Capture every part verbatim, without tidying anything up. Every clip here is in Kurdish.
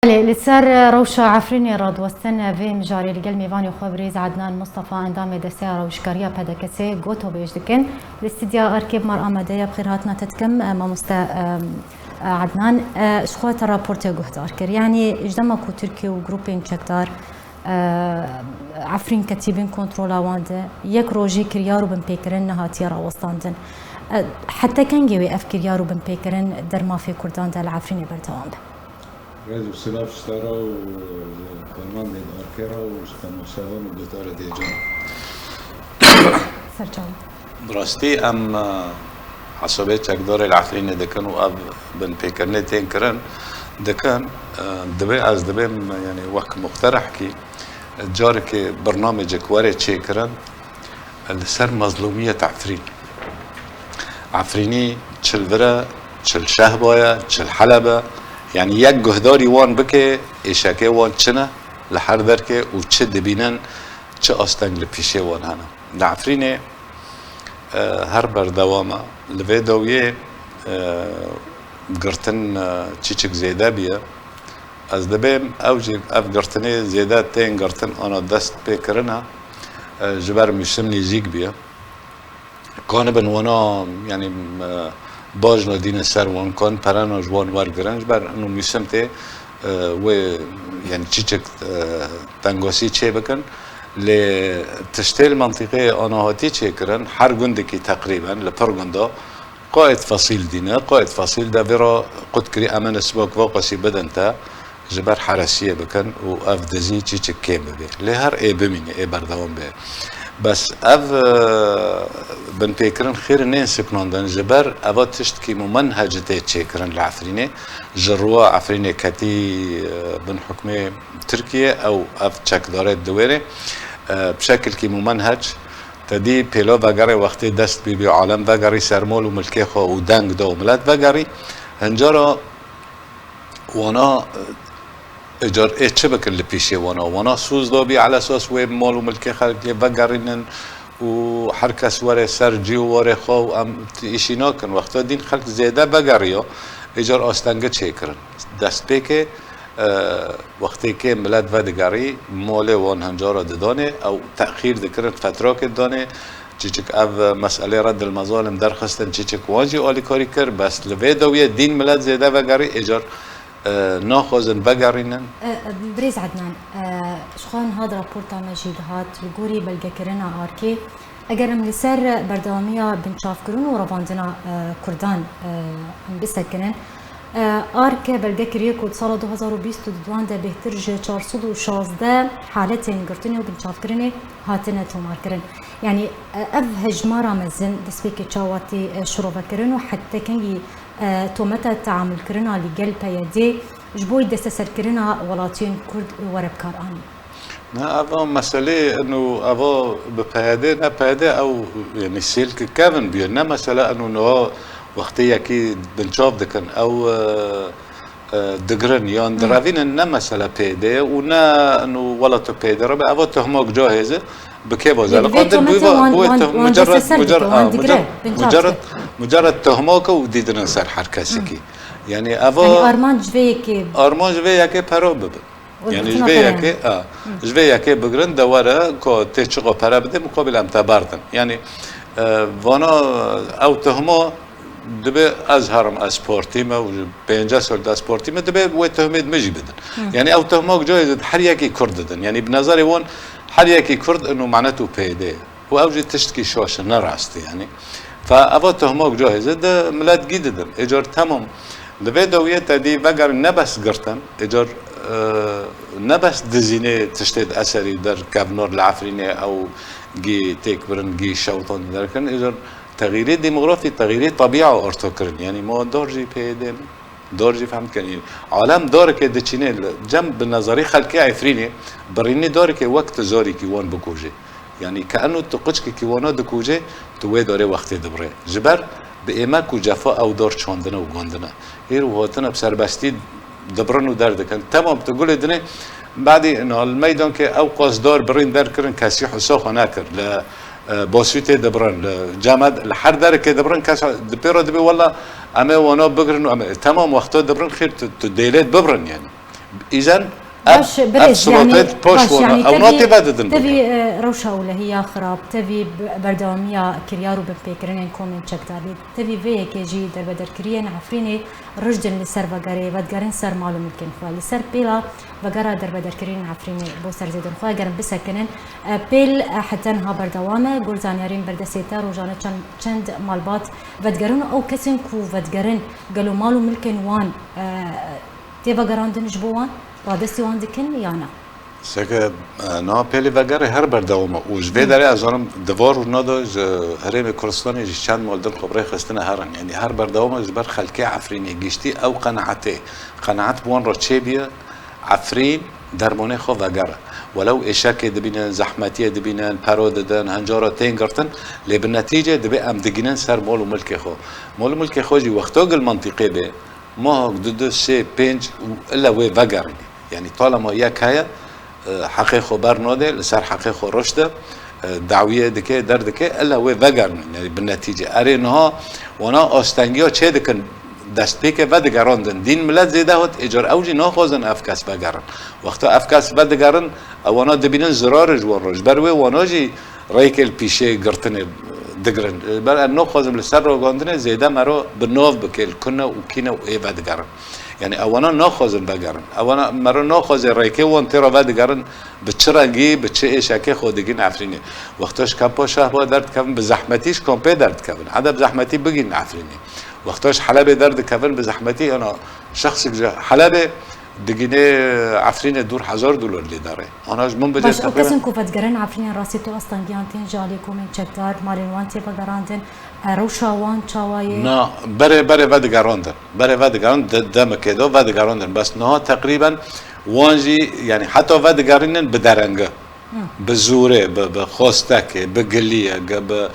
Belê, li ser rewşa Efrînê radiwestin vê mijarê li gel mêvanê xwe birêz Ednan Mustafa, endamê Desteya Rewşkariya P D K S'ê, gotobêj dikin. Li stûdya Arkê bi mar amade ye. Bi xêrhatina te dikim, e, mamoste, e, e, Ednan. E, ji xwe te raportê guhdar kir. Yanî ji dema ku Tirkiye û grûpên çekdar, e, Efrîn ketî bin kontrola wan de, yek rojê kiryar û binpêkirin nehatiye rawestandin. E, heta kengê wê ev kiryar û binpêkirin der mafê Kurdan de li Efrînê berdewam be? Rêz û silav ji te re û ji karmandên Arkê re û ji temaşevan û guhdarê dê can. Serçav. Bi rastî em, e, hesabê çekdarê li Efrînê dikin û ev binpêkirinê tên kirin, dikin, e, divê ez dibêm, yanî wek muqterehkî, carekê birnamecek were çêkirin, li ser mezlûmiyet Efrîn. Efrînî çi li vir e, çi li Şehba ye, çi li Heleb e. Yanî yek guhdarî wan bike, êşekê wan çi ne li her derkê û çi dibînin, çi asteng li pîşê wan hene. Li Efrînê, e, her berdewam e. Li vê dawiyê, e, girtin, e, çîçik zêde bûye. Ez dibêm ew jî, ev girtinê zêde tên girtin ana dest pê kirine, e, ji ber mûsim nêzîk bûye. Kanibin wana, yanî, e, bajna dîne ser wan, kan perena ji wan wergirin, ji ber ino mûsim tê, e, wê, yanî çîçik, e, tengasî çê bikin. Lê tiştê li mentiqeyê ana hatî çêkirin, her gundekî teqrîben li pir gunda Qaîd fesîl dîne, qaîd fesîl de vê re qut kirî, em ê nisbek vaqasî bidin te, ji ber heresiyê bikin û ev dizî çîçik kêm bibe. Lê her ê bimîne, ê berdewam be. Bes ev, e, binpêkirin xêr nên siknandin, ji ber eva tiştkî mumenhec tê çêkirin li Efrînê. Ji rûwa Efrînê ketî, e, bin hukmê Tirkiye, ew ev çekdarê diwêrê, e, bi şekilkî mumenhec, Te dî pêlo vegerê wextê dest bî bî alem vegerî ser mol û milkê xwe û deng da û milet vegerî. Hincara wana, e, car ê çi bikin li pîşê wana? Wana sûz da bî elesas wê mol û milkê xelkê vegerînin û her kes were ser cî û warê xwe û em t-, îşî nakin. Wexta dîn xelk zêde vegeriya, ê car astengi çêkirin. Destpêkê, e, wextê kê milet vedigerî, molê wan hincara didanê, ew texîr dikirin, fetrakê didanê. Çiçik ev meselê re dilmezal in derxistin, çiçik wan jî alîkarî kir, bes li vê dawiyê dîn milet zêde vegerî, êcar, e, naxwazin vegerînin. E, e, Birêz Ednan, e, ji xwe niha di raporta me jî dihat, li gorî belgekirina Arkê, eger em li ser berdewamiya binçavkirin û revandina, e, Kurdan, e, em bisekinin, e, Ark belge kiriye ku di sala du hazar û bîst û duan de bêhtir ji çar sed û şazdeh haletên girtinê û binçavkirinê hatine tomarkirin. Yanî, e, ev hejmara mezin destpêkê çawa tê, e, şirovekirin û heta kengî, e, tometa teamulkirina li gel P Y D ji bo desteserkirina welatiyên Kurd were bi kar anîn? Na, eva meselê ino eva bi P Y D, ne P Y D ew, yanî sêlki kevin bûye. Ne mesele ino niha wextê yekî binçav dikin, ew, e, e, digirin yan direvînin, ne mesele P Y D ye û ne ino welato P Y D re be. Eva tohmak cahêz e, bi kê baze? Lê li divê qandil tomete bû wan, bû wan, toh-, wan mucerred, desteser mucer-, bike, wan a, digire, mucer-, binçav mucerred, dike. Mucerred tohmak e û dîdinin ser her kesekî. Yanî eva Yanî armanc vê yekê armanc vê yekê pera bibin. Û Yanî ji vê yekê, a, ji vê yekê bigirin de were ku tê çiqa pere bidê muqabil em te berdin. Yanî, e, vana, e, ew tohma dibe ez herim ez partî me û ji pênceh sal de ez partî me, dibe wê tohmê di min jî bidin. Yanî ew tohmak cayê di her yekî Kurd didin. Yanî bi nezerê wan her yekî Kurd ino menet û pêdê. Û ew jî tiştkî şaş e, ne rast e yanî. Fe eva tohmak cahêz e, di milet gî didin. Êcar temam. Li vê dawiyê te dî vegerin ne bes girtin, êcar, e, ne bes dizînê tiştê di eserî der kevnar li Efrînê ew gî têk birin, gî şewtan derkirin. Êcar texîrê demografî, texîrê tebîa orto kirin. Yanî ma dar jî pê dên. Dor jî fehm dikin. Alem doreke diçîne li cem bi nezerî xelkê Efrînê birînê doreke wek tu zorîkî wan bikujê. Yanî ke eno tu quçkekî wana dikujê, tu wê dorê wextê dibirê. Ji ber bi êmek û cefa ew dor çandine û gondine. Hêr û hatine bi serbestî dibirin û derdikin. Temam tu gulê dinê, badî na li meydan ke ew qas dor birîn derkirin, kesî hisa xwe nekir. Li e, Bosûtê dibirin, li Cemed, li her derekê dibirin, kes di pê re dibê, wela em ê wana bigirin û em ê, temam wexta dibirin, xêr tu, tu dêlêt bibirin yanî. Îzen ev, Baş, ev birêz, slotê yanî, poş baş, wana. Yanî, Ew na tevî, tê vedidin tevî, bike. E, rewşa ewlehiya xirab, tevî b-, berdewamiya kiryar û binpêkirinên komên çekdarî, tevî vê yekê jî derbederkiriyên Efrînê rijd in li ser vegerê, vedigerin ser mal û milkên xwe. Li ser pêla vegera derbederkiriyên Efrînê bo ser zêdin xwe, eger em bisekinin, e, pêl, e, heta niha berdewam e. Gor zanyariyên berdestê te rojane çend, çend malbat vedigerin û ew kesên ku vedigerin, gelo mal û milkên wan, e, tê vegerandin ji bo wan? Radestî wan dikin ya na? Seke, e, niha pêlê vegerê her berdewam e û ji vê Hı. derê ez zanim di van rûna de ji Herêmê Kurdistanê jî çend mal din xwe bi rê xistine herin. Yanî her berdewam e ji ber xelkê Efrînê giştî ew qenaetê. Qenaet bi wan re çêbûye, Efrîn dermonê xwe vegere. Welew êşekê dibînin, zehmetiyê dibînin, pero didin, hincara tên girtin, lê bi netîce dibê em digînin ser mal û milkê xwe. Mal û milkê xwe jî wexto gil mantîqê bê, Mohok du, du, sê, pênc û illa wê vegerînê. Yanî talema yek heye, e, heqê xwe bernade, li ser heqê xwe roj de, e, dawiyê dike, derdike, illa wê vegerînin. Yanî bi netîce. Erê niha wana astengiya çê dikin, destpêkê vedigerandin. Dîn milet zêde hat, êcar ew jî naxwazin ev kes vegerin. Wexta ev kes vedigerin, ewana dibînin zirarê ji wan re. Ji ber wê wana jî rêkê li pîşê girtinê digirin. Ber em naxwazim li ser ragandinê zêde mero bi nav bike, li kune û kîne û ê vedigerin. Yanî ewana naxwazin vegerin. Ewana mero naxwaze rêkê wan tê re vedigerin, bi çi rengî, bi çi êşekê xwe digîn Efrînê. Wexta ji kampa Şehba derdikevin, bi zehmetî ji kampê derdikevin. Hede bi zehmetî bigîn Efrînê. Wexta ji Helebê derdikevin, bi zehmetî yana şexsik ji Helebê digînê Efrînê dûr hezar dolar lê dare. Ana ji min bicê Baş, ew taqrîben kesin ku vedigerin Efrînê rastî tu astengiyan tên ji aliyê komên çekdar, malên wan tê vegerandin, e, rewşa wan çawa ye? Na, berê, berê vedigerandin. Berê vedigerandin, de-, demekê de vedigerandin. Bes niha teqrîben wan jî, yanî heta vedigerînin bi derenge. Hı. Bi zorê, bi, bi xwestekê, bi giliyê, ge-, bi,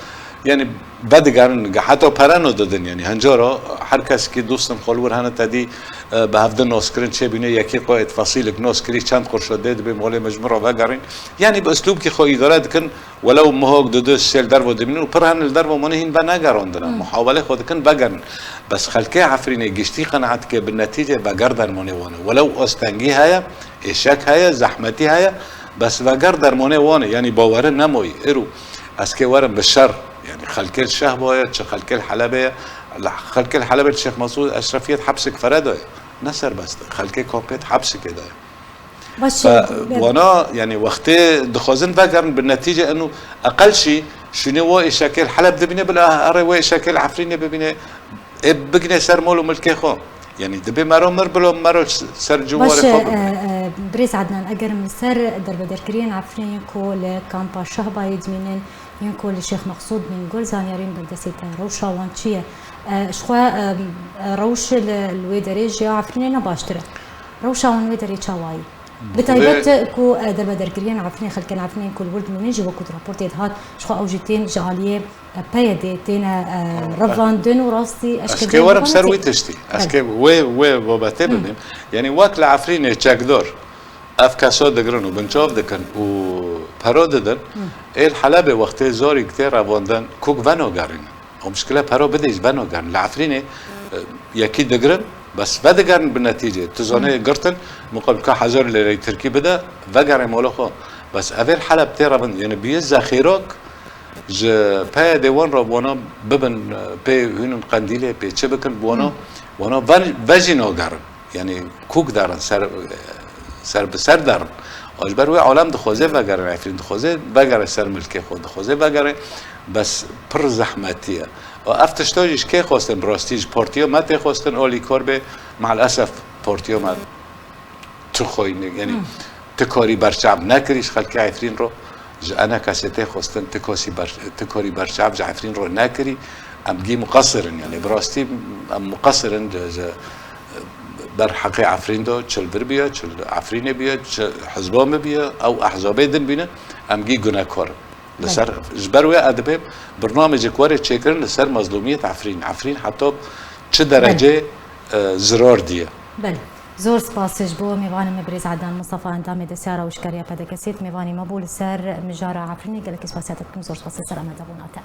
yanî vedigerin, ge-, heta pere nadidin, yanî hincara her kesekî dostin xwe li wir hene te dî, e, bi hevdin naskirin çêbûne, yekî xwe êt fesîlik naskirî çend qurşa dê dibê molê min ji min re vegerîn. Yanî bi uslûbkî xwe îdare dikin, welew mihok, du, du, sê li derve dimînin û pir hene li derve mane hîn venegerandine. Hı. Muhawelê xwe dikin vegerin. Bes xelkê Efrînê giştî qenaet dike bi netîce veger dermanê wan e. Welew astengî heye, êşek heye, zehmetî heye, bes veger dermanê wan e. Yanî bawerin nemayî. Îro ez kê werim bi şer, yanî xelkê li Şehba ye, çi xelkê li Helebê ye, li xelkê li Helebê li Şêx Mesûd Eşrefiyê di hepsik fere de ye. Ne serbest e. Xelkê kampê di hepsikê de ye. Baş, Fe, e, wana, yanî wextê dixwazin vegerin bi netîce eno eqel şî şûnê wo êşekê li Heleb dibîne, bila erê wo êşekê li Efrînê bibîne, ê bigine ser mol û milkê xwe. Yanî dibê mero mir bilo mero ser ciwarê Baş, xwe e, bibîne. E, birêz Ednan, eger em li ser derbederkiriyên Efrînê ku li kampa Şehbayê dimînin, yên ku li Şêx Meqsûd bin gor zanyariyên berdestê te, rewşa wan çi ye? E, ji xwe, e, rewş li, li wê derê ji ya Efrînê ne baştir e. Rewşa wan wê derê çawa ye? Bi taybet ku, e, derbederkiriyên Efrînê, xelkên Efrînê ku li wir dimînin jî wekû di raportê de hat, ji xwe ew jî tên ji aliyê, e, P Y D'ê têne, e, revandin û rastî Ez eşkenceyên kê werim ser wî tiştî. Ez Belê. kê wê, wê babetê Hı. bibêm. Yanî wek li Efrînê çekdar ev kesa digirin û binçav dikin û pero didin, Hı. ê li Helebê wextê zarîk tê revandin kûk venogerînin. Ew mişkile pero bidê jî venogerin. Li Efrînê, e, yekî digirin, bes vedigerin bi netîcê. Tu zanê Hı. girtin, muqabil ka hezar lêreyê tirkî bide, vegerê mala xwe. Bes evê li Heleb tê revin, yanî bûye zexîrok ji P Y D'ê wan re, wana bibin, e, pê hûnin qendîlê, pê çi bikin, bi wana, Hı. wana ve, ve jî nagerin. Yanî kûk derin, ser, ser bi ser derin. Û ji ber wê alem dixwaze vegere, Efrîn dixwaze vegere ser milkê xwe, dixwaze vegere, bes pir zehmetî ye. Û ev tişta jî ji kê xwestin, bi rastî ji partiya me tê xwestin, alîkor bê, me'lesef partiya me tu xweyne, yanî Hmm. tu karî berçav nekirî ji xelkê Efrîn re. Ji enekesê tê xwestin, tu kasî ber-, tu karî berçav ji Efrîn re nekirî. Em gî muqesir in, yanî bi rastî em muqesir in ji, ji ber heqê Efrîn de, çi li vir biye, çi li Efrînê biye, çi hizba me biye, ew ehzabê din bîne, em gî gunekar in. Li Belê. ser, ji ber wê ez dibêm birnamecek were çêkirin li ser mezlûmiyet Efrîn. Efrîn heta çi Belê. derecê, e, zirar diye. Belê. Zor spas ji bo mêvanê me birêz Edan Mistefa, endamê destiyara wişkariya P D K S'ê, mêvanê me bû li ser mijara Efrînê. Gelekî spasiya te dikim, zor spas li ser amadebûna te.